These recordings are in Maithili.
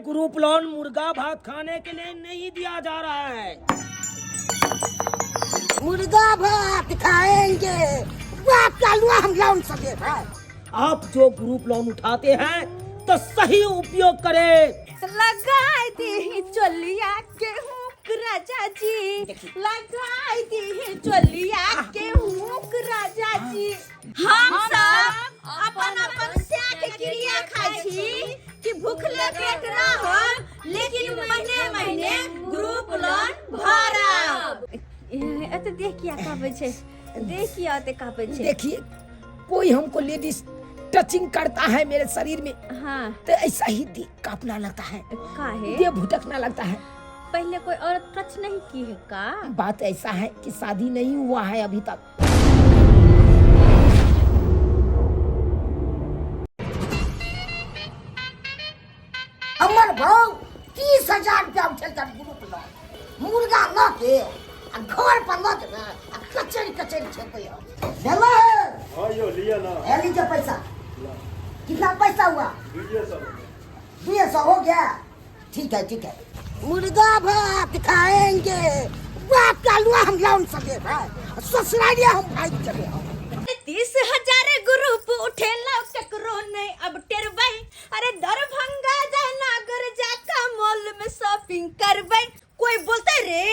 ग्रुप लोन मुर्गा भात खाने के लिए नहीं दिया जा रहा है। मुर्गा भात खाएंगे, बाप का लुआ हम लोन सके है। आप जो ग्रुप लोन उठाते हैं तो सही उपयोग करें। लगाई दी चोलिया के हुक राजा जी, लगाई दी चोलिया के हुक राजा जी। हम सब अपन अपन स्या के क्रिया खाइ छी कि भूखले पेट रहब, लेकिन महीने महीने ग्रुप लोन भरब। एते देख किया कापै छै, देख किया एते कापै छै? देखिए, कोई हमको लेडीज टचिंग करता है मेरे शरीर में, तो ऐसा ही देह कांपना लगता है। काहे? देह भुटकना लगता है। पहले कोई औरत टच नहीं की है का? बात ऐसा है कि शादी नहीं हुआ है अभी तक। हमर भाव 30,000 रुपया उठेलक ग्रुप लग, मुर्गा लऽ के आ घर पर लऽ जेबै आ कचरि कचरि खेबै हम। भेलै? हाँ यो, लिया ना। है, लीजिए पैसा। कितना पैसा हुआ? 200। 200 हो गया, ठीक है, ठीक है। मुर्गा भात खाएंगे, बाप का लुआ हम लोन सके भाई, ससुरालिया हम भाग चले हम। 30,000 ग्रुप उठेला, ककरो नहीं अब टेरबै। अरे दरभंगा जयनगर जाका मॉल में शॉपिंग करबै। कोई बोलते रे?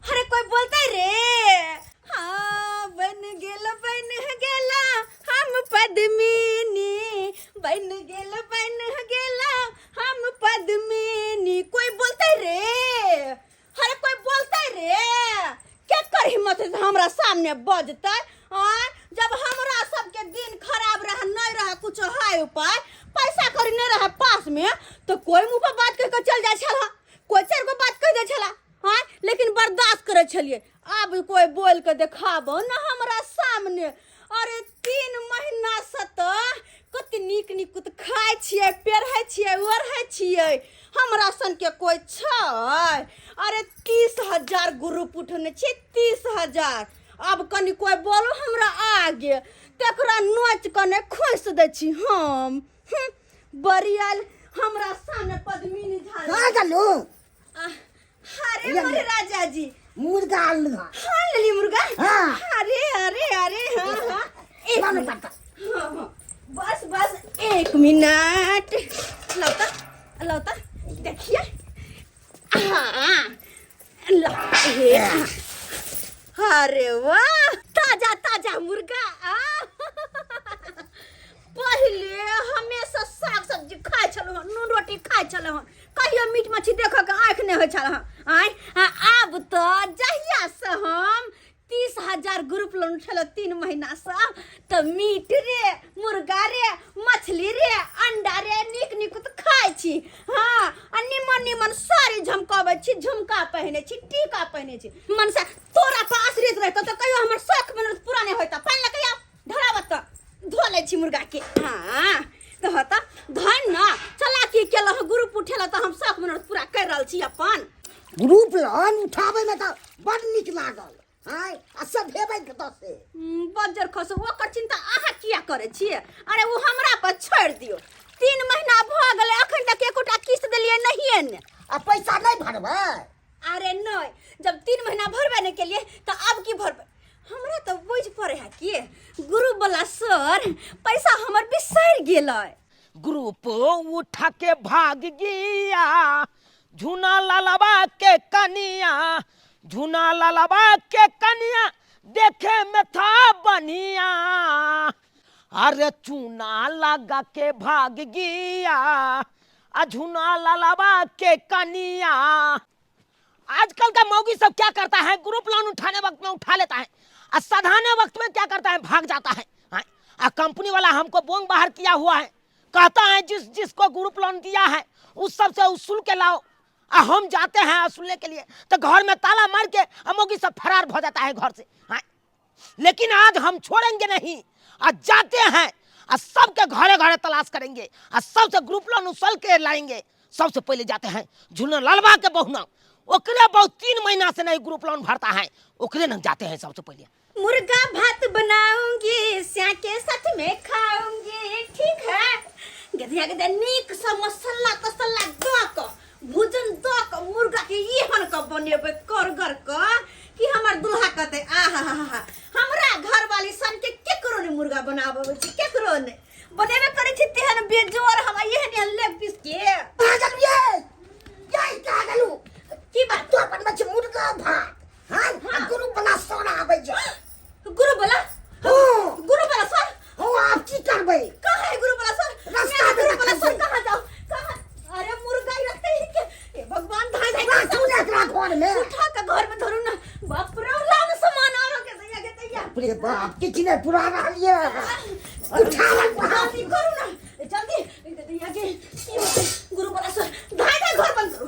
अरे कोई बोलते रे? हाँ, बन गेल, बन गेला हम पद्मिनी, बन गेल, बन गेला हम पद्मिनी। कोई बोलते रे? अरे कोई बोलते रे? केकर हिम्मत है हमरा सामने बजतै? आँय, जब हमरा सबके दिन खराब रहे, नहीं रहे कुछ हाय उपाय, पैसा कौड़ी नहीं रहे पास में, तो कोई मुँह पर बात कह के चल जाए छला, कोई चारि गो बात कह दे छला। हाँ, लेकिन बर्दाश्त करे छलिए। आब कोई बोल के देखाबो ना हमरा सामने। अरे 3 महीना से तो कते नीक नीक खाइ छियै, पेरहै छियै, ओढ़ै छियै, हमरा सन के कोई छै? अरे 30,000 ग्रुप उठने छियै, 30,000। आब कनि कोई बोलो हमरा आगे, तकरा नोच कऽ ने खोसि दै छी हम। बड़ी आयल हमरा सामने पद्मिनी झा। कहाँ गेलू? अरे ले, मोरे ले। राजा जी। मुर्गा आनलू हँ। हाँ, लेली मुर्गा? हाँ। अरे अरे अरे, हाँ हाँ, एक लानू मिनट। पत्ता। हाँ हाँ, बस बस, एक मिनट, लौता लौता, देखिए। हाँ ला, हे, अरे वाह, ताजा ताजा मुर्गा। आ पहिले हमेशा साग सब्जी खाइ छलहुँ हँ, नून रोटी खाइ छलहुँ हँ, कहियो मीट मछली देखऽ के आँखि नहि होइ छल हँ। आँय, आ आब तऽ जहियासँ हम 30,000 ग्रुप लोन उठेलहुँ 3 महीनासँ, तऽ मीट रे, मुर्गा रे, मछली रे, अंडा रे, नीक नीक तऽ खाइ छी। हँ, आ निमन निमन साड़ी झमकबै छी, झुमका पहिनै छी, टीका पहिनै छी। मनसा तोरा पर आश्रित रहितौ तऽ कहियो हमर शौख मनोरथ पूरा नहि होइतौ। पानि लऽ कऽ आउ, धराबत तऽ धो लै छी मुर्गा के। हाँ तऽ तऽ धन न चलाकी केलहुँ, ग्रुप उठेलहुँ तऽ हम शौख मनोरथ पूरा करि रहल छी अपन। ग्रुप लोन उठाबै में तऽ बड़ नीक लागल। आँय, आ सब हेबै कतऽ से? बज्जर खसो, ओकर चिंता अहाँ किया करै छियै? अरे ओ हमरा पर छोड़ि दियौ। 3 महीना भऽ गेलै, अखन तक एकोटा किस्त देलियै नहिये ने। आ पैसा नहि भरबै? अरे नहि, जब 3 महीना भरबे नहि केलियै तऽ आब की भरबै? हमरा तऽ बुझि पड़ै है कि ग्रुप वाला सर पैसा हमर बिसरि गेलै। ग्रुप उठा के भाग गया झुना लालबा के कनिया, झुना लालबा के कनिया देखे में था बनिया, अरे चूना लगा के भाग गया आ झुना लालबा के कनिया। आजकल का मौगी सब क्या करता है, ग्रुप लोन उठाने वक्त में उठा लेता है और सधाने वक्त में क्या करता है, भाग जाता है। हाँ? आ कंपनी वाला हमको बोंग बाहर किया हुआ है, कहता है जिस जिसको ग्रुप लोन दिया है उस सबसे उसूल के लाओ। आ हम जाते हैं वसूलने के लिए तो घर में ताला मार के मौगी सब फरार हो जाता है घर से। हाँ? लेकिन आज हम छोड़ेंगे नहीं, आज जाते हैं और सबके घरे घरे तलाश करेंगे और सबसे ग्रुप लोन उसल के लाएंगे। सबसे पहले जाते हैं झूलना लालबा के बहुना, ओकरे बहुत 3 महीना से नहीं ग्रुप लोन भरता है, ओकरे न जाते हैं सबसे पहले। मुर्गा भात बनाऊंगी, स्या के साथ में खाऊंगी, ठीक है? गधिया गधिया नीक से मसाला तसल्ला दऽ कऽ भोजन दऽ कऽ मुर्गा के एहन कऽ बनेबै करगर कऽ कि हमर दुल्हा कहतै आहा हा हा हमरा घरवाली सन के केकरो नहि मुर्गा बनाबऽ अबै छै केकरो नहि बनेबे करै छै तेहन बेजोड़ हमरा एहन एहन लेग पीस के कहाँ गेलू ये ये कहाँ गेलू की बात तो बनबै छै मुर्गा भात हाँ आ गुरु बला सोना आबै छै गुरु बोला हाँ। गुरु बोला सर हो आप की करबै कहाँ है गुरु बोला सर रास्ता मेरा में गुरु बोला रखल सर छै। कहाँ जाओ कहाँ अरे मुर्गा ही रखते ही के हे भगवान धाय धाय राखू ने एकरा घर में उठा के घर में धरू ना बाप रे लाओ सामान और के दैया के दैया बाप रे बाप किछु नहि पुरा रहल ये उठा जल्दी करू ना जल्दी दैया के की होतै? गुरु बोला सर धाय धाय घर बंद करू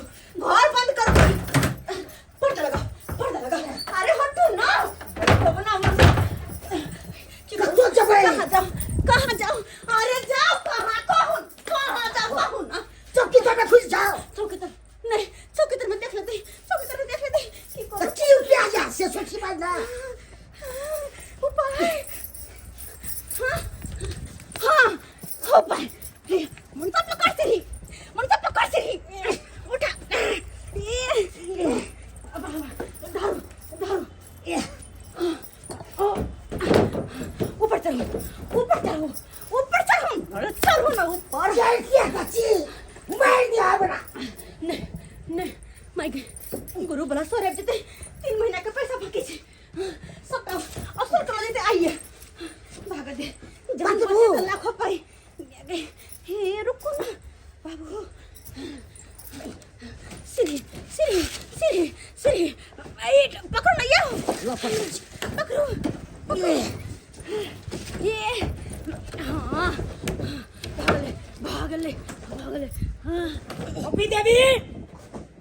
घर बंद करू पर्दा लगा पर्दा लगा अरे हटू ना बना हमर की करू? कतऽ जेबै? कहाँ जाओ कहाँ जाओ अरे जाओ कहाँ कहूँ कहाँ जाओ कहूँ ना चौकी तर में खुल जाओ चौकी तर नहीं चौकी तर में देख लेते चौकी तर में देख लेते की तऽ करू की उपाय या से सोची बात ना उपाय हाँ हाँ उपाय हे, मनसा पकड़ से ही मनसा पकड़ से ही उठा ये अब अब धरो धरो ए, ओ, ऊपर चढ़ो ऊपर चढ़ो ऊपर चढ़ो अरे चढ़ो ना ऊपर जाय किया बच्ची मारि दिया हमरा नहीं नहीं माइक गुरु बला सर आबि जेतै 3 महीना के पैसा बाकी छै सबटा अवसर करा जेतै आइए भाग दे जान बाबू। बचे तऽ लाखो पाई हे रुको ना बाबू सीढ़ी सीढ़ी सीढ़ी सीढ़ी ए, पकड़ो ना यो ल पकड़ै छी। पकड़ो पकड़ो ये हाँ भागले भागले भागले हाँ फोपी देवी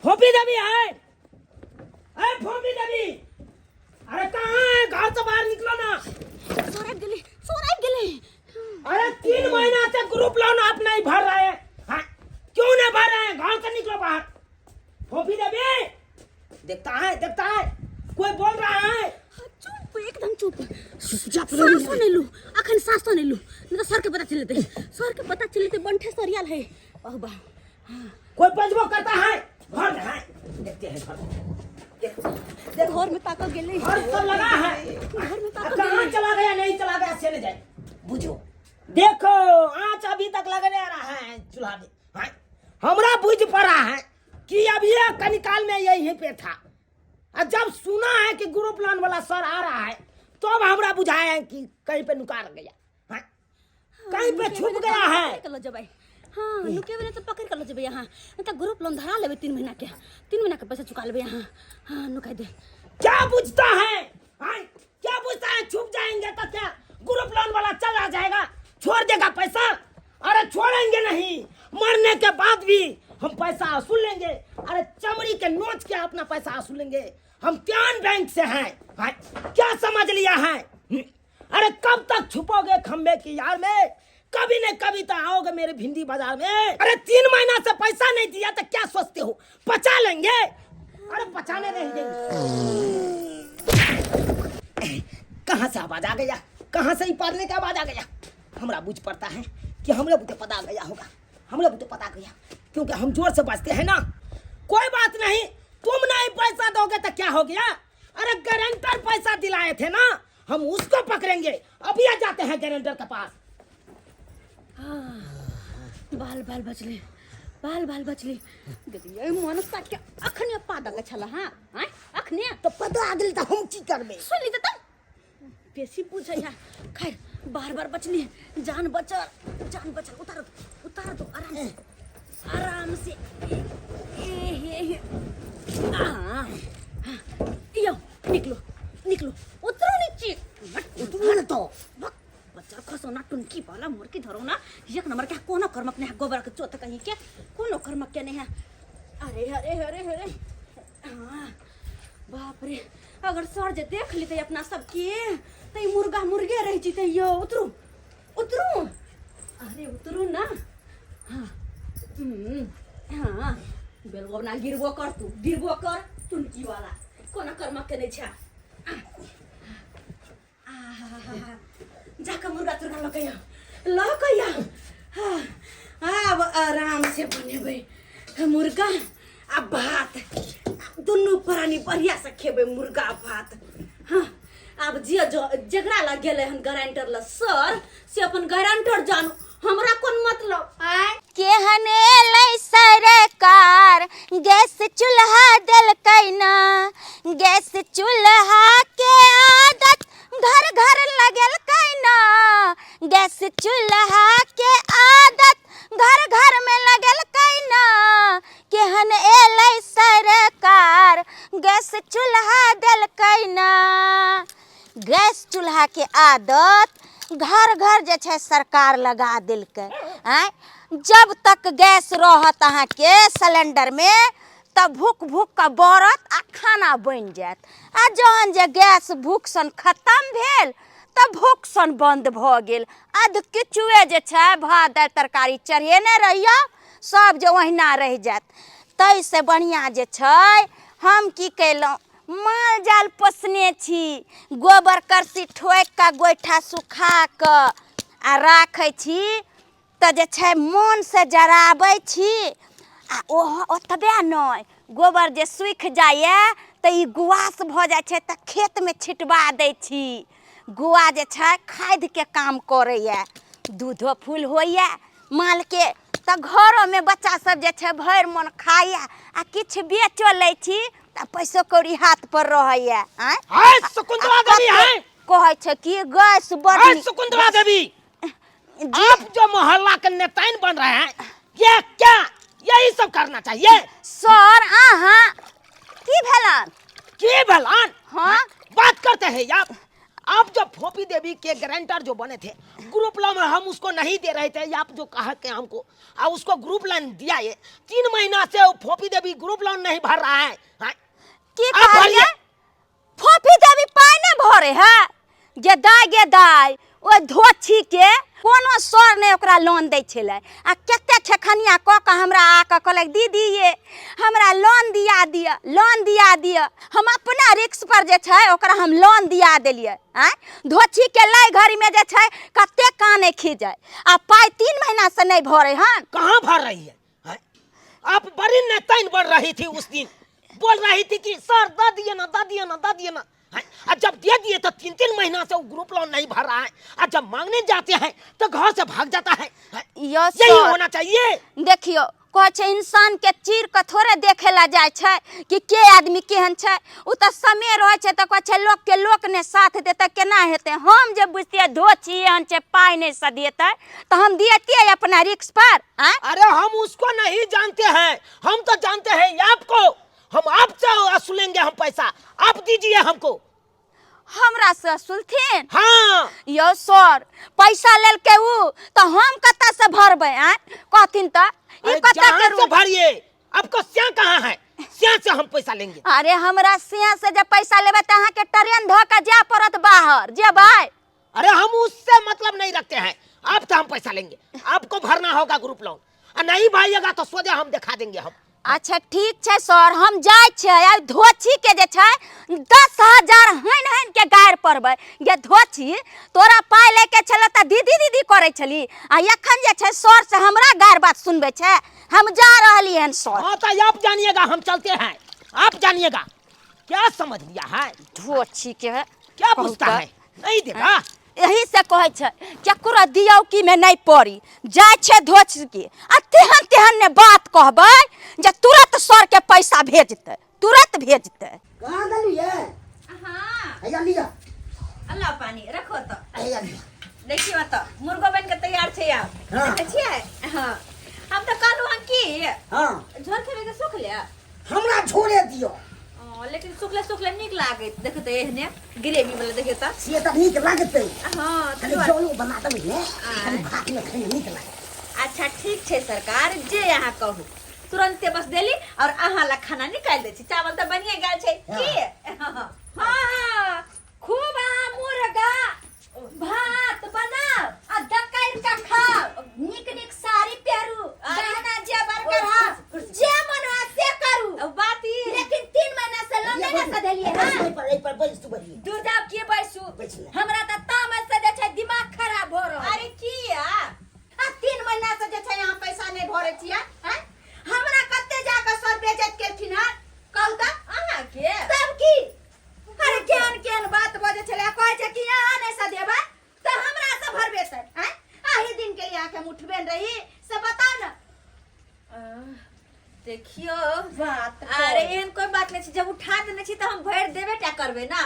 फोपी देवी है अरे फोपी देवी अरे कहाँ है घर से बाहर निकलो ना सर आबि गेलै सर आबि गेलै अरे 3 महीना से ग्रुप लोन आप नहीं भर रहे हैं हाँ? क्यों नहीं भर रहे हैं घर से निकलो बाहर फोफी देवी देखता है देखता है कोई बोल रहा है हाँ, चुप एकदम चुप चुप साँसो नहि लू अखन साँसो नहि लू नहीं तो सर के पता चल जेतै सर के पता चल जेतै बंठे सरियाल है वाह वाह कोई बजबो करता है घर में है देखते हैं घर देखो देखो घर में ताकल गेलै घर सब लगा है घर में ताकल कहाँ गेलै चला गया नहीं चला गया से नहीं जाए बुझो देखो आँच अभी तक लगने आ रहा है चूल्हा में हाँ? हमरा बुझ पड़ा है कि अब ये कनिकाल में यहीं पे था और जब सुना है कि ग्रुप लोन वाला सर आ रहा है तो अब हमरा बुझाया है कि कहीं पे नुकार गया हाँ? कहीं पे छुप गया है पकड़ के लऽ जेबै हाँ नुकेबे नहि तऽ पकड़ के लऽ जेबै अहाँ नहि तऽ ग्रुप लोन धरा लेबै 3 महीना के 3 महीना के पैसा चुका लेबै अहाँ हाँ नुकाइ दे क्या बुझता है हाँ? क्या बुझता है छुप जाएंगे तो क्या ग्रुप लोन वाला चला जाएगा छोड़ देगा पैसा अरे छोड़ेंगे नहीं मरने के बाद भी हम पैसा वसूल लेंगे अरे चमड़ी के नोच के अपना पैसा वसूल लेंगे हम त्यान बैंक से हैं हाँ? क्या समझ लिया है हम्म? अरे कब तक छुपोगे खंबे की यार में कभी न कभी तो आओगे मेरे भिंडी बाजार में अरे 3 महीना से पैसा नहीं दिया तो क्या सोचते हो पचा लेंगे अरे पचाने नहीं देंगे कहाँ से आवाज आ गया कहाँ से ही पारने का आवाज आ गया हमरा बुझ पड़ता है कि हमरे बुझे पता गया होगा हमरे बुझे पता गया क्योंकि हम जोर से बजते हैं ना कोई बात नहीं तुम नहीं पैसा दोगे तो क्या हो गया अरे गारंटर पैसा दिलाए थे ना हम उसको पकड़ेंगे अभी आ जाते हैं गारंटर के पास बाल बाल बचले बाल बाल बचले गदिया मनसा के अखने पादा के छला हां आय अखने तऽ पता आ गेल तऽ हम की करबै सुन ली तऽ बेसी बुझै है खैर बार बार बचली जान बचल जान बचल उतार दो उतार दो आराम से आराम से ए ए हे हे आ यो निकलो निकलो उतरो नीचे उतरू ने तो भक बच्चा खसो ना टुनकी वाला मुर्गी धरो ना एक नंबर के कोनो कर्मक नहीं है गोबर के चोत कहीं के कोनो कर्मक के नहीं है अरे अरे अरे अरे हाँ बाप रे अगर सर जे देख लेते अपना सबके तो ई मुर्गा मुर्गे रह जते यो उतरू उतरू अरे उतरू ना हाँ हाँ बेलगो ना गिरबो कर तू गिरबो कर टुनकी वाला कोनो कर्मक के नहीं छा आहा, जाकऽ मुर्गा तुर्गा लऽ कऽ आउ लऽ कऽ आउ हाँ, आब आराम से बनेबै मुर्गा आ भात, दुनू प्राणी बढ़िया से खेबै मुर्गा भात। हाँ, आब जे जकरा लग गेलै हन गारंटर ल सर, से अपन गारंटर जानू, हमरा कोन मतलब। आय केहन एलै सरकार, गैस चूल्हा देलकै ना, गैस चूल्हा के आदत घर घर लगेलकै ना, गैस चूल्हा के आदत घर घर में लगेलकै ना, केहन एलै सरकार, गैस चूल्हा देलकै ना। गैस चूल्हा के आदत घर घर जे छै सरकार लगा देलकै। आँय, जब तक गैस रहत अहाँके सिलेंडरमे तऽ भूख भूख कऽ बरत आ खाना बनि जायत, आ जहन जे गैस भूख सन खतम भेल तऽ भूख सन बन्द भऽ गेल। अध किछुए जे छै भात दालि तरकारी चढ़ेने रहियौ, सब जे ओहिना रहि जायत। ताहिसँ बढ़िआँ जे छै हम की कयलहुँ, माल जाल पोसने छी, गोबर करसी ठोकि कऽ गोइठा सुखा कऽ आ राखै छी, तऽ जे छै मोनसँ जराबै छी। आ ओहो ओतबे नहि, गोबर जे सूखि जाइए तऽ ई गुआस भऽ जाइ छै, तऽ खेतमे छिटबा दै छी। गुआ जे छै खादिके काम करैए, दूधो फूल होइए मालके, तऽ घरोमे बच्चा सब जे छै भरि मोन खाइए, आ किछु बेचो लै छी तऽ पैसो कौड़ी हाथ पर रहैए। आँय हाय शकुंतला देवी है, कहै छै कि गैस बड़ हाय नीक। शकुंतला देवी जी आप जो मोहल्ला के नेताइन बन रहे हैं, ये क्या यही सब करना चाहिए? सर अहाँ की भेलन? की भलान? हाँ? बात करते हैं आप। आप जब फोपी देवी के गारंटर जो बने थे ग्रुप लोन हम उसको नहीं दे रहे थे, आप जो कहा के हमको आ उसको ग्रुप लोन दिया, ये 3 महीना से वो फोपी देवी ग्रुप लोन नहीं भर रहा है। हाँ? की आप कहलियै? भरिए। फोफी देवी पाइ नहि भरे है? गे दाय, गे दाय, ओहि धोछी के कोनो सर नहि ओकरा लोन दै छलै, आ कते खेखनिया कऽ कऽ हमरा आकऽ कहलक, दीदी ये हमरा लोन दिया दिअ, लोन दिया दिअ। हम अपना रिक्स पर जे छै ओकरा हम लोन दिया देलियै। आँय, धोछी के लै घड़ीमे जे छै कते काने खीजै, आ पाइ 3 महीना से नहि भरे हन। कहाँ भर रही है? हैं? आप बड़ी नेताइन बढ़ रही थी उस दिन, बोल रही थी कि सर दे दिए ना, दे दिए ना, दे दिए ना। हैं? और जब दे दिए तो 3-3 महीना से वो ग्रुप लोन नहीं भर रहा है, और जब मांगने जाते हैं तो घर से भाग जाता है। हैं? यौ यही सर, होना चाहिए। देखियौ, कहै छै इंसान के चीर के थोड़े देखे ला जाइ छै कि के आदमी केहन छै, ओ तऽ समय रहै छै तऽ कहै छै लोक के लोक ने साथ देतै, केना हेतै? हम जे बुझतियै धोछी एहन छै पाइ नहि सधिएतै तऽ हम दियतियै अपना रिक्स पर। आँय? अरे हम उसको नहीं जानते हैं, हम तो जानते हैं आपको। हम आपसे वसूलेंगे हम पैसा, आप दीजिए हमको। हमरा से वसूलथिन? हाँ। यौ सर, पैसा लेलकै उ तऽ हम कतऽ से भरबै? आँय, कहथिन तऽ ई अरे कतऽ जहाँ के से रूल? भरिए, आपको सिया कहाँ है? सिया से हम पैसा लेंगे। अरे हमरा सिया से जब पैसा लेबै तऽ अहाँके ट्रेन धऽ कऽ जाय पड़त बाहर, जेबै? अरे हम उससे मतलब नहीं रखते हैं, आप तो हम पैसा लेंगे, आपको भरना होगा ग्रुप लोन, आ नहीं भरिएगा तो सोझे हम दिखा देंगे हम। अच्छा ठीक छै सर, हम जाइ छियै। आइ धोछी के जे छै 10,000 हनि हनि के गारि पड़बै। गे धोछी, तोरा पाइ लैके छलै तऽ दीदी दीदी करै छली, आ एखन जे छै सर से हमरा गारि बात सुनबै छै। हम जा रहली हन सर। हाँ तो आप जानिएगा, हम चलते हैं, आप जानिएगा। क्या समझ लिया है धोछी के? क्या कहू पूछता तऽ। है, नहीं देगा। एही से कहै छै केकरो दियौ कि मे नहि पड़ी जाइ छै धोछी के, आ तेहन तेहन ने बात कहबै जे तुरंत सर के पैसा भेजतै, तुरंत भेजतै। कहाँ गेलू ये? हाँ। हैया लिअ। अल्लाह पानी रखो तो। हैया लिअ। देखियो तो मुर्गो बन के तैयार छै आब। हाँ। देखै छियै? हाँ, हम तो कहलहुँ हन कि हाँ। झोर खेबै के सुख ले? हमरा झोरे दियौ। ओ, लेकिन सुखले सुखले नीक लागैत देखते, एहने ग्रेवी वाला देखियो तऽ। से तऽ नीक लागतै। हाँ, कनि तऽ जलो बना देबै ने, कनि भात में खाइमे नीक लागत। अच्छा ठीक छै सरकार, जे अहाँ कहू तुरंते बस देली और अहाँ ला खाना निकालि दै छी। चावल तऽ बनिए गेल छै की? हाँ हाँ, खूब अहाँ मुर्गा भात बनाउ आ डकैर के खाउ, नीक नीक साड़ी पहिरू, गहना जेवर गढ़ाउ, जे मन हुए से करू। अब बात ई लेकिन 3 महीना से लोन नहि ने सधेलियै बैस हँ। एहि पर, एहि पर बैस तू बढ़िए। दूर जाउ, के बैसू? बैस ले। हमरा तऽ तामस से जे छै दिमाग खराब भऽ रहल। अरे किया? आ 3 महीना से जे छै अहाँ पैसा नहि भरै छियै आँय? हमरा कते जा कऽ सर बेइज्जत केलखिन हन कहू तऽ अहाँके तब की अरे केहन केहन बात बजै छलै कहै छै कि अहाँ नहि सधेबै तऽ हमरा से भरबेतै आँय अही दिन के लिए अहाँके हम उठबे ने रही से बताउ ने देखियो बात अरे एहन कोई बात नहीं छै जब उठा देने छी तऽ हम भरि देबे टा करबै ना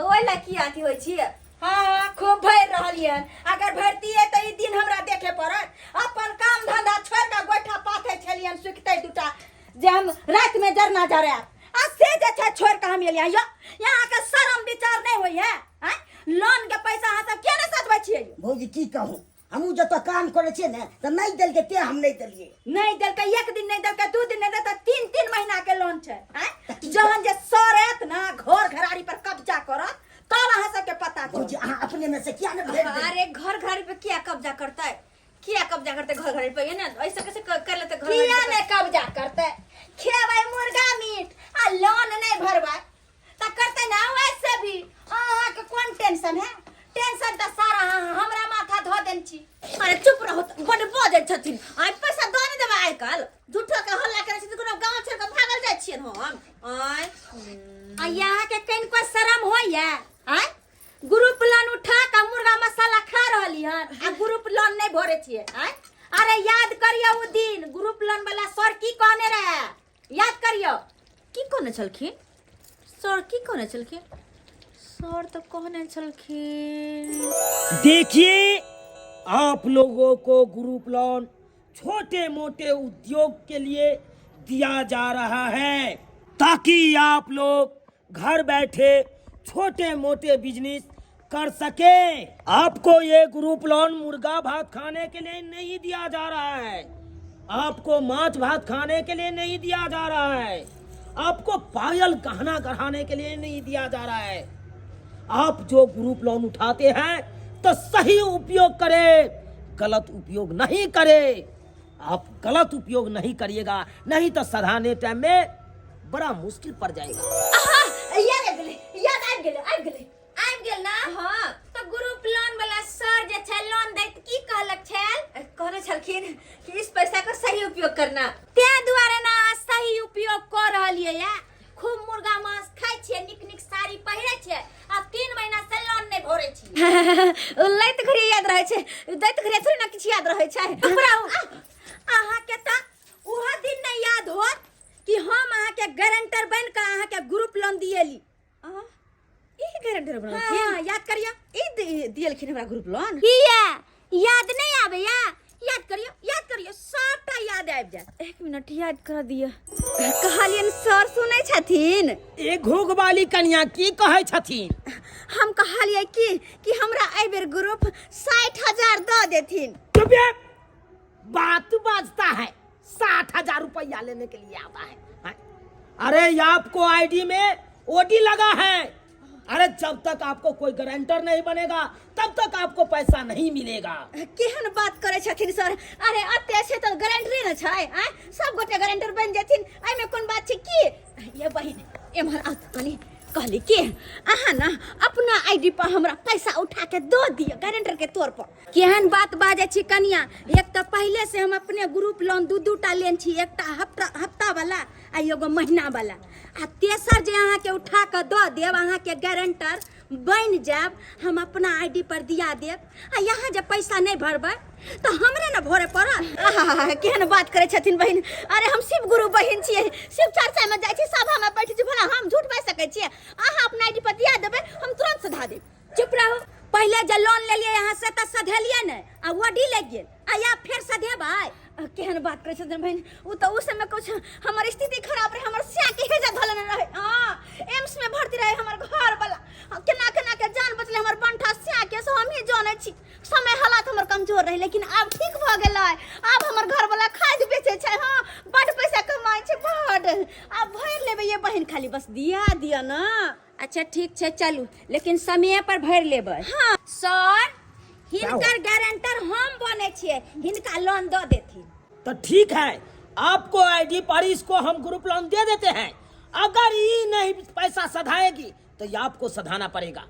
ओहि ला की अथी होइ छी हाँ खूब भरि रहलियन अगर भरतियै तऽ ई दिन हमरा देखे पड़त अपन काम धंधा छोड़ि कऽ गोइठा पाथै छलियन सुखतै दूटा जे हम रातिमे जरना जरायब आ से जे छै छोड़ि कऽ हम एलियै यौ अहाँके शरम विचार नहि होइए आँय लोन के पैसा अहाँ सब किया नहि सधबै छियै यौ भौजी की कहू हमहूँ जतऽ काम करै छियै ने तऽ नहि देलकै ते हम नहि देलियै नहि देलकै एक दिन नहि देलकै दू दिन नहि देलकै तीन तीन महीना के लोन छै आँय जहन जे सर आयत ने घर घरारी पर कब्जा करत तब अहाँ सबके पता भौजी चलत अहाँ अपने में से किया नहि भरि देलियै अरे घर घर पे किया कब्जा करतै किया कब्जा करतै घर घर पे ये ना ऐसे कैसे कर लेते घर किया नहि कब्जा करतै खेबै मुर्गा मीट आ लोन नहि भरबै तऽ करतै ना वैसे भी अहाँके कोन टेंशन है टेंशन तऽ सारा अहाँ हमरा माथा धऽ देने छी अरे चुप रहो त, बड बजै छथिन आइ पैसा दऽ नहि देबै आइ काल्हि झूठो के हल्ला करै छथिन कोनो गाँव छोड़ि कऽ भागल जाइ छियनि हम आँय आ अहाँके कनिको शरम होइए आँय ग्रुप लोन उठा कऽ मुर्गा मसाला खा रहली हन आ ग्रुप लोन नहि भरे छियै आँय अरे याद करियौ ओ दिन ग्रुप लोन वाला सर की कहने रहे याद करियौ की कहने छलखिन सर की कहने छलखिन सर तऽ कहने छलखिन देखिए आप लोगों को ग्रुप लोन छोटे मोटे उद्योग के लिए दिया जा रहा है ताकि आप लोग घर बैठे छोटे मोटे बिजनेस कर सके। आपको ये ग्रुप लोन मुर्गा भात खाने के लिए नहीं दिया जा रहा है, आपको माछ भात खाने के लिए नहीं दिया जा रहा है, आपको पायल गहना गढ़ाने के लिए नहीं दिया जा रहा है। आप जो ग्रुप लोन उठाते हैं तो सही उपयोग करें, गलत उपयोग नहीं करें। आप गलत उपयोग नहीं करिएगा, नहीं तो सधाने टाइम में बड़ा मुश्किल पड़ जाएगा। याद आबि गेलै, याद आबि गेलै, आबि गेलै। आबि गेल ना? हाँ। तऽ ग्रुप लोन वाला सर जे छै लोन दैत की कहलक छल? कहने छलखिन कि इस पैसा का सही उपयोग करना। तें दुआरे ना अहाँ सही उपयोग कऽ रहलियै या खूब मुर्गा मांस खाइ छियै, नीक नीक साड़ी पहिरै छियै आ 3 महीना से लोन नहि भरै छियै। लैत घड़ी याद रहै छै, दैत घड़ी थोड़ी ना किछु याद रहै छै। चुप रहू। अहाँके तऽ ओहो दिन नहि याद होत कि हम अहाँके गारंटर बनि कऽ अहाँके ग्रुप लोन दिएली। ई गारंटर बनलखिन? हाँ, याद करियो। ई दियलखिन हमरा ग्रुप लोन? किया याद नहीं आबैया? याद करियो, याद करियो, सबटा याद आबि जायत। एक मिनट याद कर दिअ। कहलियनि सर सुनै छथिन? ए घोघ वाली कनिया की कहै छथिन? हम कहलियै कि हमरा एहि बेर ग्रुप 60,000 दऽ देथिन। चुप ये, बात बाजता है, 60,000 रुपया लेने के लिए आता है। हाँ? अरे आपको आईडी में ओडी लगा है। अरे जब तक आपको कोई गारंटर नहीं बनेगा तब तक आपको पैसा नहीं मिलेगा। केहन बात करे छथिन सर? अरे अते छै तऽ गारंटरे ने छै, आँय? सब गोटे गारंटर बनि जेथिन, एहिमे कोन बात छै? की ये बहिन एम्हर आउ तऽ कनी। कहली कि अहाँ ने अपना आईडी पर हमरा पैसा उठा के दऽ दिअ गारंटर के तौर पर। केहन बात बाजै छी कनिया? एक तऽ पहिले से हम अपने ग्रुप लोन दू दू टा लेने छी, एकटा हफ्ता हफ्ता वाला आ एगो महीना वाला, आ तेसर जे अहाँके उठा कऽ दऽ देब, अहाँके गारंटर बनि जायब, हम अपना आईडी पर दिया देब, आ यहाँ जे पैसा नहि भरबै तऽ हमरे ने भरे पड़त। आहा, केहन बात करै छथिन बहिन। अरे हम शिव गुरु बहिन छियै, शिव चर्चा में जाइ छी, सभा में बैठै छी, भला हम झूठ बाजि सकै छियै? अहाँ अपना आईडी पर दिया देबै, हम तुरंत सधा देब। चुप रहू। पहिले जे लोन लेलियै अहाँ से तऽ सधेलियै नहि आ ओडी लागि गेल, आ या फेर सधेबै? केहन बात करै छथिन बहिन? ओ तऽ उस समय कुछ हमर स्थिति खराब रहे, हमर स्या के हेजा धऽ लेने रहे, हाँ एम्स में भर्ती रहे हमर घर वाला, केना केना के जान बचले हमर बंठा स्या के, से हमही जानै छी। समय हालात हमर कमजोर रहे, लेकिन आब ठीक भऽ गेलै। आब हमर घर वाला खाद बेचै छै, हाँ बड पैसा कमाइ छै, बड। आब भरि लेबै ये बहिन, खाली बस दिया दिया ना। अच्छा ठीक छै चलू, लेकिन समय पर भरि लेबै। हाँ। सर हिनकर गारंटर हम बने छियै, हिनका लोन दऽ देथिन। तो ठीक है, आपको आईडी पर इसको हम ग्रुप लोन दे देते हैं, अगर ये नहीं पैसा सधाएगी तो ये आपको सधाना पड़ेगा।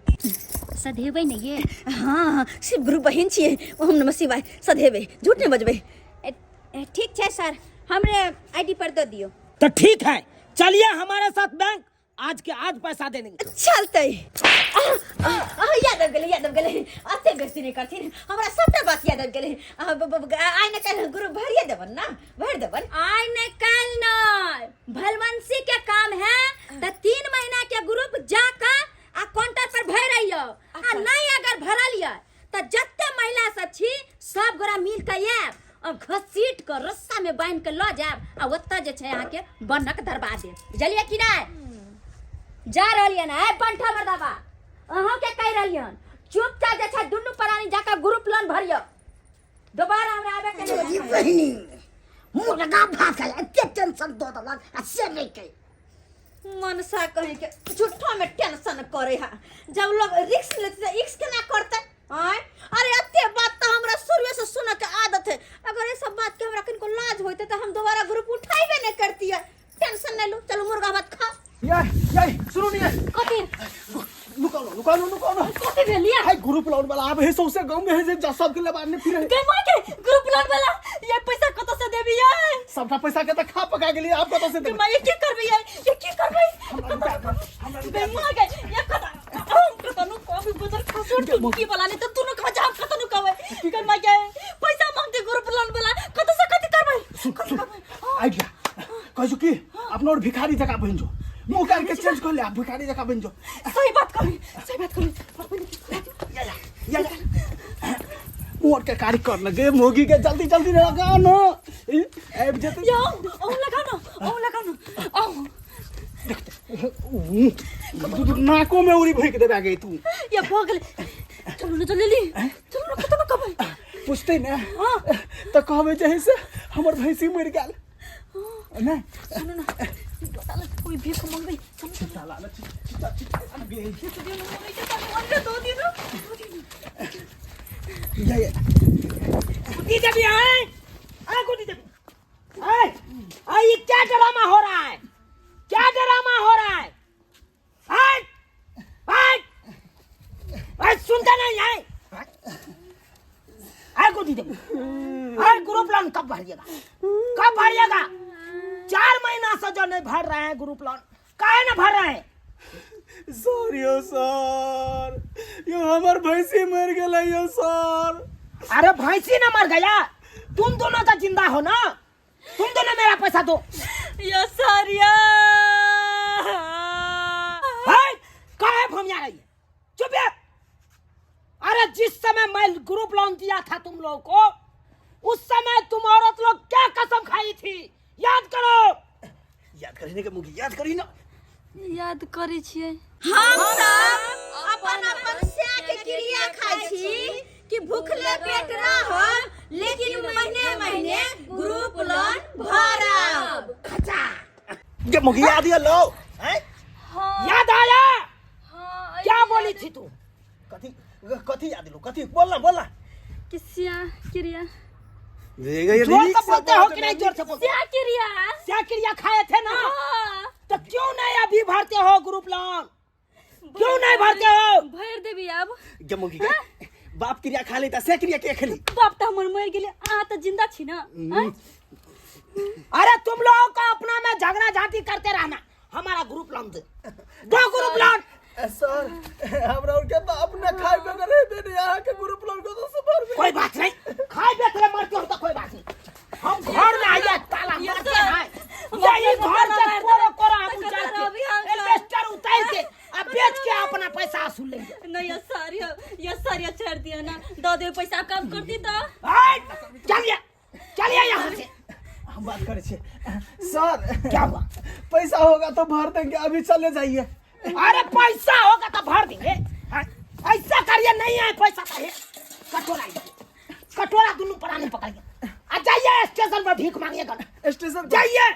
सधेबै ने ये? हाँ शिव गुरु बहिन छियै, ओम नमः शिवाय, सधेबै, झूठ नहि बजबै। ठीक छै सर, हमरे आईडी पर दऽ दियौ। तो ठीक है, चलिए हमारे साथ बैंक, आज के आज पैसा दे देंगे। चलते। याद आबि गेलै, याद आबि गेलै। अते बेसी नहि करथिन, हमरा सबटा बात याद आबि गेलै। आइ ने काल्हि ग्रुप भरिए देबन ना, भरि देबन। आइ नहि काल्हि नहि, भलवंशी के काम है तऽ 3 महीना के ग्रुप जाकर आ काउंटर पर भरि अइयौ। आ नहि अगर भरल यऽ तऽ जते महिला सब छी सब गोरा मिल के आयब और घसीट के रस्सा में बांध के लऽ जायब आ ओतऽ जे छै अहाँके बन्हक धरबा देब, बुझलियै कि नहि? जा रहलियै ने। ए बंठा मर्दाबा, अहूँ के कहि रहलियन, चुपचाप जे छै दुनू प्राणी जाकर ग्रुप लोन भरियौ, दोबारा हमरा आबे के चोरी नहि। बहिनी मुर्गा भात खाय एते टेंशन दऽ देलक आ से नहि कहि। मनसा कहे के झूठो में टेंशन करे है, जब लोग रिक्स लेते त इक्स केना करते? आय अरे अते बात तो हमरा शुरुए से सुन के आदत है, अगर ये सब बात के हमरा किनको लाज होते तो हम दोबारा ग्रुप उठाइबे नहीं करती है। टेंशन नहीं लो, चलो मुर्गा भात खाओ। यार यार सुनू नहीं यार। कथी? नुकाओ ना, नुकाओ ना, नुकाओ ना। कथी भेल यार? हाय ग्रुप लोन वाला आब है सौसे गांव में है जे जा सबके लेबा ने फिरे। गे माय के ग्रुप लोन वाला ये पैसा कत से देबी यार? सबटा पैसा के त खा पका गेली, आब कत से देबी? गे माय, ये की करबी यार? ये की करबी? हमरा गे माय के ये कत हम कतनु कभी गुजर खसुर टुकी वाला नहीं त तुनु खा जा, हम कतनु कहबे। गे माय के पैसा मांगते ग्रुप लोन वाला कत से कथी करबे? सुन सुन आइडिया कहै छु कि अपना और भिखारी जका बनि जो, मुंह कान के चेंज कर ले, आप भिखारी जका बनि जो। सही बात कहली, सही बात कहली। या या या या मोर के कार्य कर लगे मोगी के जल्दी जल्दी लगा ना, ए आबि जेतै। या ओ लगा ना, ओ लगा ना, ओ तू तू नाको में उड़ी भोंकि देबे गे तू। या भऽ गेलै, चलू ने जल्दी, चलू ने, कतनो कहबै। पूछते ने तऽ कहबै जे है से हमर भैंसी मरि गेल ने। सुनू ना, साला कोई भीख मंगबै, चलू चलू। साला ने चिता चिता गे। दो दियो ना, दो दियो ना। या या गुड्डी देवी आए, आए गुड्डी देवी आए, आए, ये क्या ड्रामा हो रहा है? क्या ड्रामा हो रहा है? आए आए आए, सुनते नहीं आए आए गुड्डी देवी आए, ग्रुप लोन कब भरिएगा? कब भरिएगा? 4 महीना से जो नहीं भर रहे हैं ग्रुप लोन, काहे ना भर रहे हैं? सर यो सर यो हमर भैंसी मर गेलै यो सर। अरे भैंसी ना मर गया, तुम दोनों तो जिंदा हो ना, तुम दोनों मेरा पैसा दो। यो सर यो। हाय, काहे भमिया रही है? चुप है। अरे जिस समय मैं ग्रुप लोन दिया था तुम लोगों को, उस समय तुम औरत लोग क्या कसम खाई थी, याद करो। याद करी ने के मुगी, याद करी ना। याद करै छियै। हम सब अपन अपन स्या के क्रिया खाइ छी कि भूखले पेट रहब लेकिन महीने महीने ग्रुप लोन भरब। गे मुगी याद ये लो। हैं? हाँ। याद आया? हाँ, क्या बोली थी तू? कथी कथी याद लो, कथी बोल ना, बोल ना। कि स्या क्रिया। जोर से बोलते हो कि नहीं? जोर से बोलते। स्या क्रिया। क्या क्रिया खाए थे ना? हाँ। तो क्यों नहीं अभी भरते हो ग्रुप लोन? क्यों नहीं भरते हो? भर देबी अब। गे मुगी गे बाप क्रिया खा लेता, से क्रिया के खेली? बाप त हमर मर गेलै, अहाँ त जिंदा छी ना। आँय? अरे तुम लोगों का अपना में झगड़ा झांटी करते रहना, हमारा ग्रुप लोन दे दो, ग्रुप लोन। सर हमरा और के तो अपने खाए बगैर रहते नहीं, यहाँ के ग्रुप लोन को तो सुपर में। कोई बात नहीं, खाए बेचले मरते हो तो कोई बात नहीं, हम घर में आइए ताला मारते हैं, यही घर के कोरो कोरो हम उजाड़ के एल्बेस्टर उतार के अब बेच के अपना पैसा वसूल लेंगे। नहीं ये सर, ये सर, ये छोड़ दियो ना, दो दे पैसा कम कर दी तो। आय, चलिए चलिए यहाँ से। हम बात करे छे सर। क्या हुआ? पैसा होगा तो भर देंगे, अभी चले जाइए। अरे पैसा होगा तो भर देंगे, हाँ? ऐसा करिए, नहीं है पैसा तो है कटोरा, कटोरा दोनों प्राणी पकड़िए आ जाइए स्टेशन पर भीख मांगिएगा। स्टेशन पर? जाइए।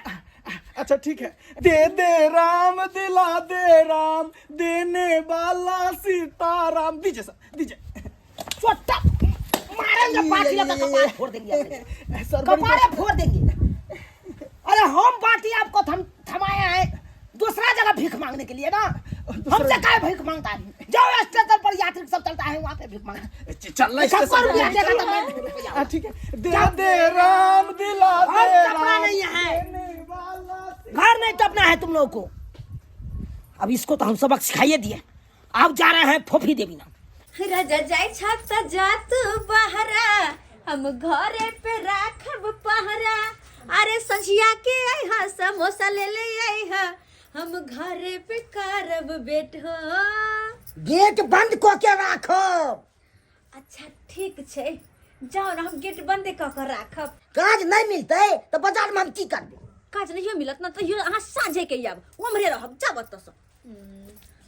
अच्छा ठीक है। दे दे राम दिला दे राम, देने वाला सीताराम। दीजिए सर दीजिए। चोटा मारेंगे, बाटी लगा कपार फोड़ देंगे अपने। सर, बड़ी कपारे फोड़ देंगे। अरे हम बाटी आपको थमाए हैं दूसरा जगह भीख मांगने के लिए ना। हमसे काहे भीख मांगता है? जाओ स्टेशन पर यात्री सब चलता है वहाँ पे भीख मांगता है। चल ना सबको स्टेशन रुपया पे। देगा तो मैं भी रुपया। हाँ, ठीक है, दे दे राम दिला और दे टपना राम नहीं है। देने वाला घर नहीं टपना है तुम लोगों को। अब इसको तो हम सबक सिखाइए दिए। आप जा रहे हैं फोफी देवी ना। राजा जाय छा त जा तू बहरा, हम घरे पे राखब पहरा। अरे संझिया के अइहा समोसा ले ले अइहा, हम घरे पे करब बेट हो। गेट बंद कऽ के राखब। अच्छा ठीक छै, जाओ ना, हम गेट बंदे कऽ के राखब। काज नहि मिलतै तऽ बाजार में हम की करबै? काज नहियो मिलत ना तैयो अहाँ साँझे के आयब, उम्हरे रहब, जाब ओतऽसँ।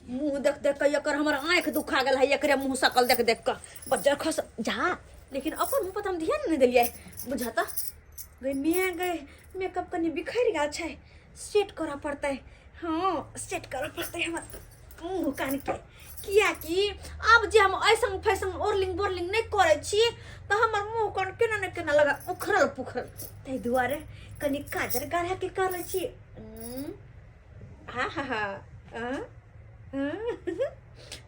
मुँह देख देख के एकर हमर आँखि दुखा गेल है, एकरे मुँह सकल देख देख के बज्जर खस जा। लेकिन अपन मुँह पर तऽ हम ध्यान नहि देलियै, बुझत गई मैं गई मेकअप कनि बिखरि गेल छै, सेट करऽ पड़तै। हँ सेट करऽ पड़तै हमर मुँह कानके, किएकि आब जे हम ऐसन फैसन ओरलिंग बोरलिंग नहि करै छी तऽ हमर मुँह कान केना ने केना लगा उखड़ल पुखड़ल, ताहि दुआरे कनि काजर गाढ़ाके करै छी। हा हा हा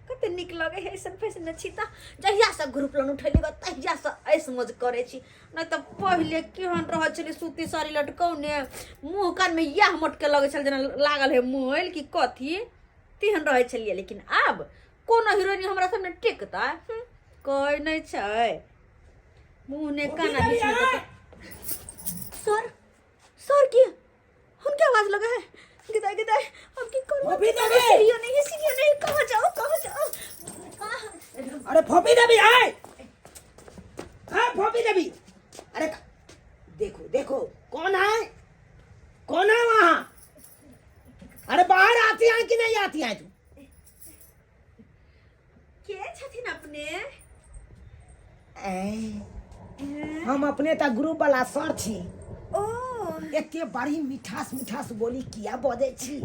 कते नीक लगै है ऐसन फैशन छी। तऽ जहियासँ ग्रुप लोन उठेली गऽ तहियासँ ऐस मौज करै छी, नहि तऽ पहिले केहन रहै छलै सूती साड़ी लटकौने, मुँह कानमे इएह मोटके लगै छल जेना लागल है मोल कि कथी, तेहन रहै छलियै। लेकिन आब कोनो हीरोइन हमरा सामने टिकतै? कोइ नहि छै, मुँह नहि काना बीचमे। सर सर की हुनके आवाज लगा है? गिदाई गिदाई अब की करूं? फोफी देवी! सीढ़ियों नहीं, सीढ़ियों नहीं, कहाँ जाओ कहाँ जाओ कहाँ? अरे फोफी देवी आए, हाँ फोफी देवी, अरे देखो देखो कौन है, कौन है वहाँ? अरे बाहर आती है कि नहीं आती है तू? के छथिन अपने? ऐ, हम अपने त ग्रुप वाला सर छी। ओ एते बड़ी मिठास मिठास बोली किया बजै छी?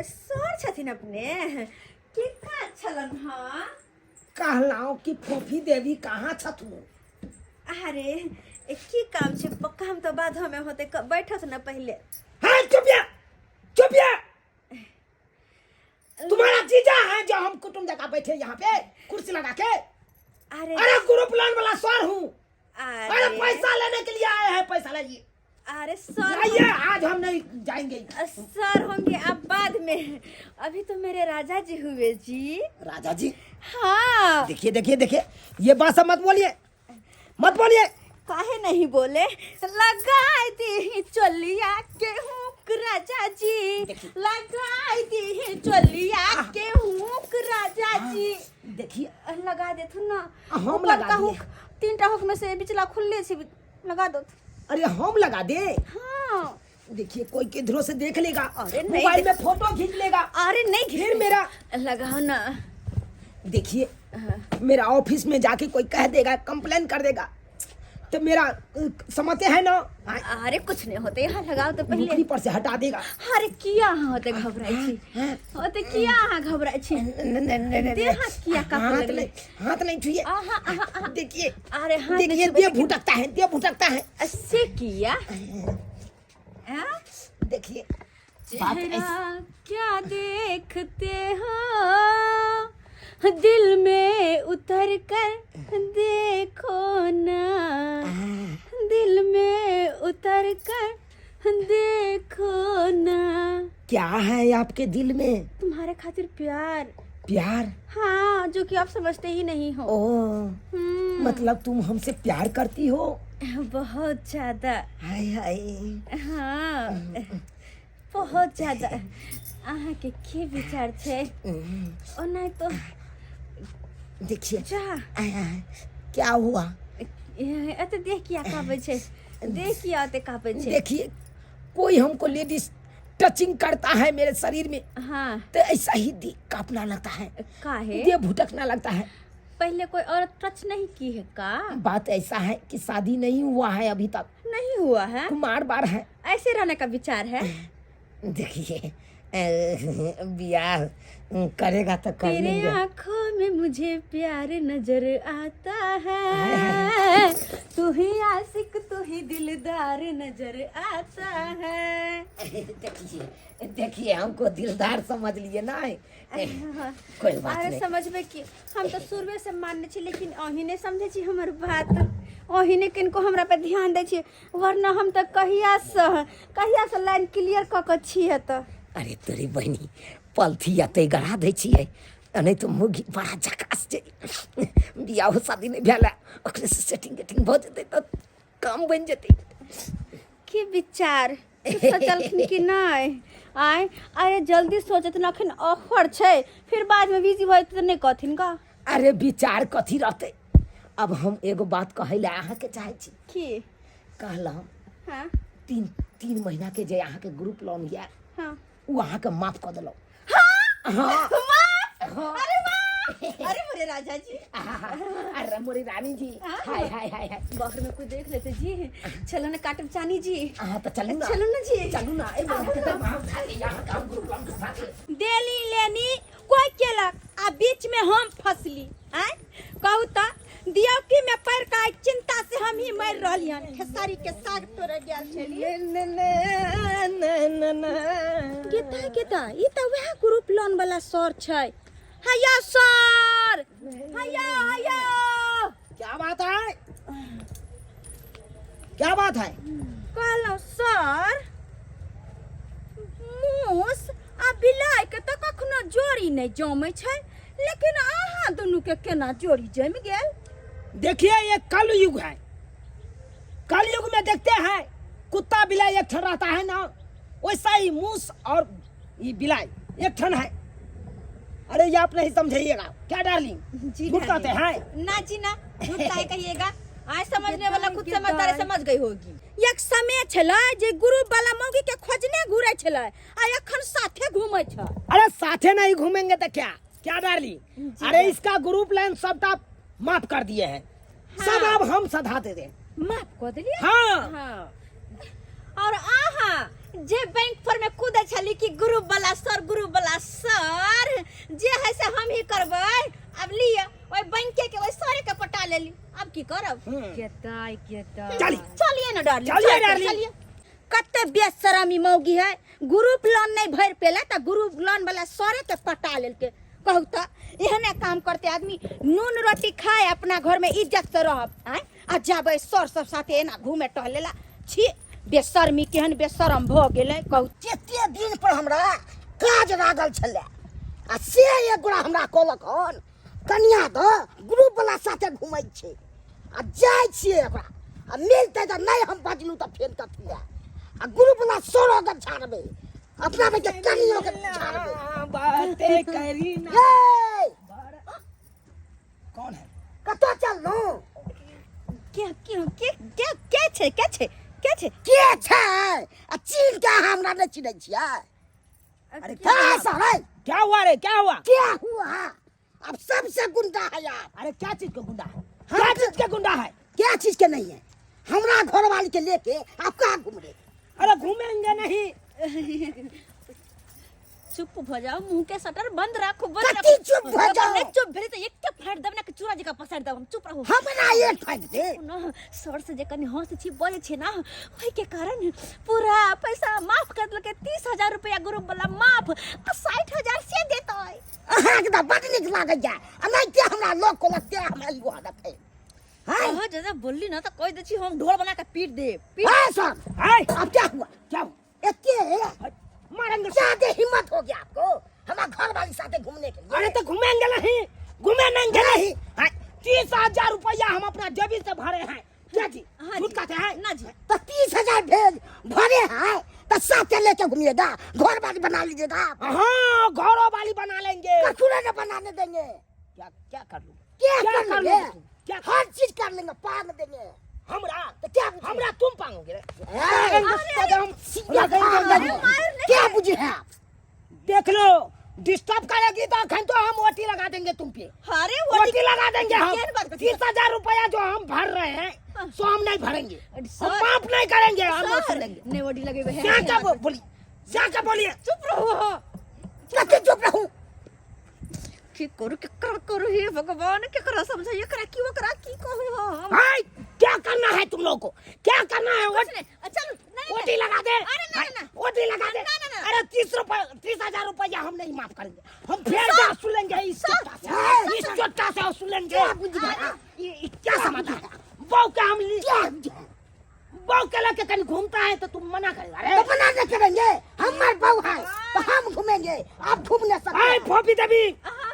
सर छथिन अपने, के काज छलन? हाँ कहलहुँ कि फोफी देवी कहाँ छथुन? अरे की काम छै? पक्का हम तऽ बाधो में होते, बैठत न पहले। हाँ चुप जा चुप जा, तुम्हारा जीजा है जो हम कुटुंब जगह बैठे यहाँ पे कुर्सी लगा के। अरे अरे ग्रुप लोन वाला सर हूँ। अरे अरे पैसा लेने के लिए आए हैं, पैसा लाइए। अरे सर लाइए, आज हम नहीं जाएंगे। सर होंगे आप बाद में, अभी तो मेरे राजा जी हुए जी। राजा जी? हाँ। देखिए देखिए देखिए, ये बात सब मत बोलिए मत बोलिए। काहे नहीं बोले? लगाई दी चोलिया के हुक राजा जी, लगाई दी चोलिया के हुक राजा जी। देखिए लगा देथुन ना। हम ऊपर लगा का दिए। हुक, तीन टा हुक में से बिचला खुलले छै, लगा दो। अरे हम लगा दे। हाँ देखिए कोई किधरों से देख लेगा, अरे नहीं मोबाइल में फोटो खींच लेगा। अरे नहीं फिर मेरा लगाओ ना। देखिए मेरा ऑफिस में जाके कोई कह देगा, कंप्लेन कर देगा तो मेरा समझते हैं ना? हाँ, अरे कुछ नहीं होते, यहाँ लगाओ तो पहले। नौकरी पर से हटा देगा। अरे किया अहाँ होते घबराइ छी, होते किया अहाँ घबराइ छी? नहीं, देह हाथ किया कांपे हाथ लगलै? नहीं, हाथ नहीं छुइए। आहा आहा आहा। देखिए अरे हाथ नहीं देखिए छुबै। देह भुटकता है, देह भुटकता है। से किया? हाँ? देखिए बात चेहरा ऐसी क्या देखते हो, दिल में उतर कर देखो ना, दिल में उतर कर देखो ना। क्या है आपके दिल में? तुम्हारे खातिर प्यार। प्यार? हाँ, जो कि आप समझते ही नहीं हो। ओ मतलब तुम हमसे प्यार करती हो? बहुत ज्यादा। हाय हाय। हाँ बहुत ज्यादा। अहाँ के की विचार छै? ओना तो देखिए जा। आय, आय, क्या हुआ? एते देह किया कांपै छै, देह किया एते कांपै छै? देखिए कोई हमको लेडीज टचिंग करता है मेरे शरीर में हाँ तो ऐसा ही देह कांपना लगता है, काहे? देह भुटकना लगता है। पहले कोई औरत टच नहीं की है का? बात ऐसा है कि शादी नहीं हुआ है अभी तक। नहीं हुआ है? कुमार बार है। ऐसे रहने का विचार है? देखिए बियाह करेगा तो कर तेरे लेंगे। आंखों में मुझे प्यार नजर आता है, तू ही आशिक तू ही दिलदार नजर आता है। देखिए देखिए, हमको दिलदार समझ लिए ना। कोई बात अरे नहीं। समझबे की, हम तो शुरुए से मानने छी, लेकिन अहीं नहीं समझे छी हमर बात, अहीं ने किनको हमरा पे ध्यान दै छी, वरना हम तऽ कहिया से लाइन क्लियर कऽ कऽ छियै तऽ। अरे तोरी बहिनी, पलथी एते गड़ा दै छियै, आ नहि तऽ मुगी बड़ा झकास छै। बियाहो शादी नहि भेल है, ओकरे से सेटिंग गेटिंग भऽ जेतै तऽ काम बनि जेतै। की विचार सोचलखिन कि नहि आय? अरे जल्दी सोचत न, अखन ऑफर छै, फिर बाद में बिजी भऽ जेतै तऽ नहि कहथिन का। अरे विचार कथी रहतै? अब हम एगो बात कहै लए अहाँके चाहै छी। की? कहलहुँ, हाँ। तीन तीन महीना के जे अहाँके ग्रुप लोन यऽ, ओ अहाँके माफ कऽ देलहुँ। हाँ। अरे वाह, अरे मोरे राजा जी। अरे मोरी रानी जी, हाय हाय हाय हाय। बाहर में कोई देख लेते जी। चलो ना काटब चानी जी। अहाँ तऽ चलू ना। चलू ना जी। चलू ना, एहि महीना के तऽ माफ भए गेल अहाँके, हम ग्रुप लोन के साथे। देली लेनी कोई केलक आ बीच में हम फसली। आय कहू तऽ, दियौकी में पड़ के चिंता से हम ही मर रहली हन। खेसारी के साग तोड़े गेल छली। गेता गेता, ई तऽ वएह ग्रुप लोन वाला सर छै। हैया सर, हैया हैया। क्या बात है, क्या बात है? कहलहुँ सर, मूस आ बिलाइ के तऽ कखनो जोड़ी नहि जमै छै, लेकिन अहाँ दुनू के केना जोड़ी जमि गेल? देखिए, ये कल युग है। कल युग में देखते हैं कुत्ता बिलाई एक ठन रहता है ना, वैसा ही मूस और ये बिलाई एक ठन है। अरे ये आप नहीं समझाइएगा क्या डार्लिंग? जी। झूठ कहते हैं? ना जी ना, झूठ काहे कहिएगा? आज समझने वाला खुद समझदार है, समझ गई होगी। एक समय छलै जे ग्रुप वाला मौगी के खोजने घुरै छलै, आ एखन साथे घूमै छै। अरे साथे नहीं घूमेंगे तो क्या क्या डार्लिंग? अरे इसका ग्रुप लाइन सबटा माफ कर दिए हैं सब। अब हम सधा दे दे। माफ कऽ देलियै? हाँ। हाँ, और आहा जे बैंक पर में कूदे छली कि ग्रुप वाला सर, ग्रुप वाला सर, जे है से हम ही करबै, अब लिअ ओहि बैंके के ओहि सरे के पटा लेली। अब की करब? केताय केताय। चली। चलिए ना डार्लिंग। चलिए, चलते, डार्लिंग। चलिए। कते बेशरमी मौगी है, ग्रुप लोन नहीं भरि पेला तऽ ग्रुप लोन वाला सरे के पटा लेलके। कहू तऽ, एहने काम करते आदमी नून रोटी खाए, अपना घर में इज्जत से रहब? आँय, आ जाबै सर सब साथे एना घूमे टहलेला। छी, बेशर्मी, केहन बेशरम भऽ गेलै कहू। कते दिन पर हमरा काज लागल छलै, आ से एक गोरा हमरा कहलक हन, कनिया तऽ ग्रुप वाला साथे घुमै छै। आ जाइ छियै ओकरा, आ मिलतै तऽ नहि। हम बजलू तऽ फेर कथी लए आ ग्रुप वाला सरो के झाड़बै, अपना बेटे कनियो के झाड़बै। बातें करी ना। ये कौन है? कतऽ चललहुँ? के के के के के छै, के छै, के छै? के छै? आ चीन के अहाँ हमरा नहि चिन्है छियै? अरे क्या सर है? क्या हुआ रे, क्या हुआ? क्या हुआ? अब सबसे गुंडा है आप। अरे क्या चीज का गुंडा है? क्या चीज का गुंडा है? क्या चीज के नहीं है? हमरा घर वाली के लेके आप कहाँ घूम रहे? अरे घूमेंगे नहीं। चुप भ जाओ, मुंह के शटर बंद राखू, बंद कथी राखू। चुप भ जाओ? नहीं चुप भेलै तऽ एक फाड़ि देब ने कि चूड़ा जकाँ पसारि देब हम। चुप रहू। हमरा एक फाइट दे। न सर से जे कनि हंस छी बजै छै ना, ओहिके कारण पूरा पैसा माफ कर देलकै। 30,000 रुपया ग्रुप वाला माफ आ 60,000 से देतै। अहाँके तऽ बड नीक लागैया, आ नहि ते हमरा लोक कहलक ते हमरा इहो देखै हैं। अहाँ ज्यादा बोलली ना तऽ कहि दै छी, हम ढोल बना के पीट देब, पीट। हैं सर? हाय। अब क्या हुआ? क्या हुआ? एते मारेंगे। ज्यादा हिम्मत हो गया आपको हमारा घर वाली साथे घूमने के लिए? अरे तो घूमेंगे नहीं, घूमेंगे नहीं। 30,000 रुपया हम अपना जेबी से भरे हैं। क्या जी? हाँ झूठ जी। कहते हैं? ना जी। तो 30,000 भेज भरे हैं तो साथे लेके घूमिएगा, घर वाली बना लीजिएगा आप। हाँ, घरों वाली बना लेंगे। कचूरे न बनाने देंगे। क्या क्या कर लूँ? क्या क्या कर कर लेंगे? लोगे तुम? क्या? हर चीज कर लेंगे, पांग देंगे। हमरा? तो क्या बुझे? हमरा तुम पांगोगे रे? ए, सीधा पांग देंगे। क्या बुझे हैं आप? देख लो, डिस्टर्ब करेगी तो अखन तो हम ओटी लगा देंगे तुम पे। अरे ओटी लगा देंगे हम। केहन बात करै छी? 30,000 रुपया जो हम भर रहे हैं सो हम नहीं भरेंगे, हम सर। माफ नहीं करेंगे, हम सर, वसूलेंगे। नहीं ओटी लगेबै। क्या क्या बोली, क्या क्या बोलिए? चुप रहू अहाँ। कथी चुप रहूं? की करू, केकरा करू, हे भगवान, केकरा समझाइए, एकरा की ओकरा की कहू हम? भाई, क्या करना है तुम लोगों को, क्या करना है? कुछ नहीं, चल, नहीं, ओटी लगा दे। अरे ना, ना, ना। ओटी लगा दे। ना, ना, ना। अरे 30,000 रुपया हम नहीं माफ करेंगे, हम फिर से वसूलेंगे इस चोटा से, इस चोटा से वसूलेंगे। क्या बुझ गया? ये क्या समझ है? बहू के हम क्या बुझ गया? बहू के लेके कहीं घूमता है तो तुम मना करेगा? अरे तो मना नहीं करेंगे, हमारे बहू है तो हम घूमेंगे, आप घूम नहीं सकते। अरे फोफी देवी,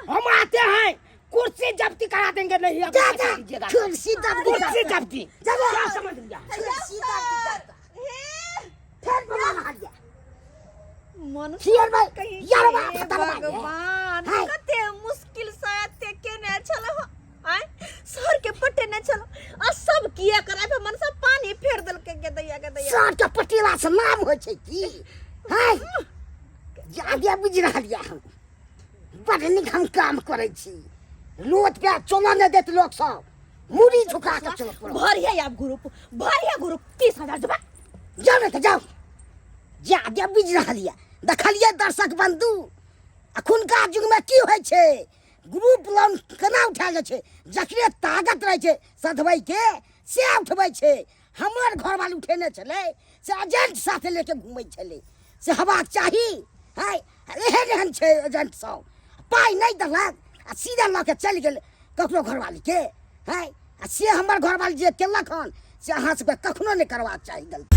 हम आते हैं, कुर्सी जब्ती करा देंगे। नहीं अब जा, ऐसा जा, कीजिएगा। कुर्सी जब्ती कुर्सी कर। जब्ती। जा, जा। क्या समझ लिया? कुर्सी जब्ती कर। हे, फिर बोला रहा गया। मन फिर भाई, कहीं यार बाप, हे खतरनाक है। भगवान, हाय। कते मुश्किल से एते केने छल आय, सर के पटेने छल आ सब किया कराय पे मन सब पानी फेर देलकै के दैया के दैया। सर के पटेला से नाम होइ छै की? हाय, जादे बुझि रहल यऽ हम, बड़ नीक हम काम करै छी। लोट पे चलऽ नहि देत लोक सब, मुड़ी झुका के चलऽ पड़त। भरिया आब ग्रुप, भरिया ग्रुप 30,000 देबा। जाउ ने तऽ जाउ। जादे बुझि रहल यऽ। देखलियै दर्शक बंधु, अखुनका युगमे की होइ छै, ग्रुप लोन केना उठायल जाइ छै। जकरे ताकत रहै छै सधबैके से उठबै छै। हमर घरवाली उठेने छलै से एजेंट साथे लेके घूमै छलै, से हेबाक चाही। है एहन एहन छै एजेंट सब, पाइ नहि देलक आ सीधा लऽ के चलि गेल ककरो घरवालीके। है आ से हमर घरवाली जे केलक हन से अहाँ सबके कखनो नहि करबाक चाही गलती।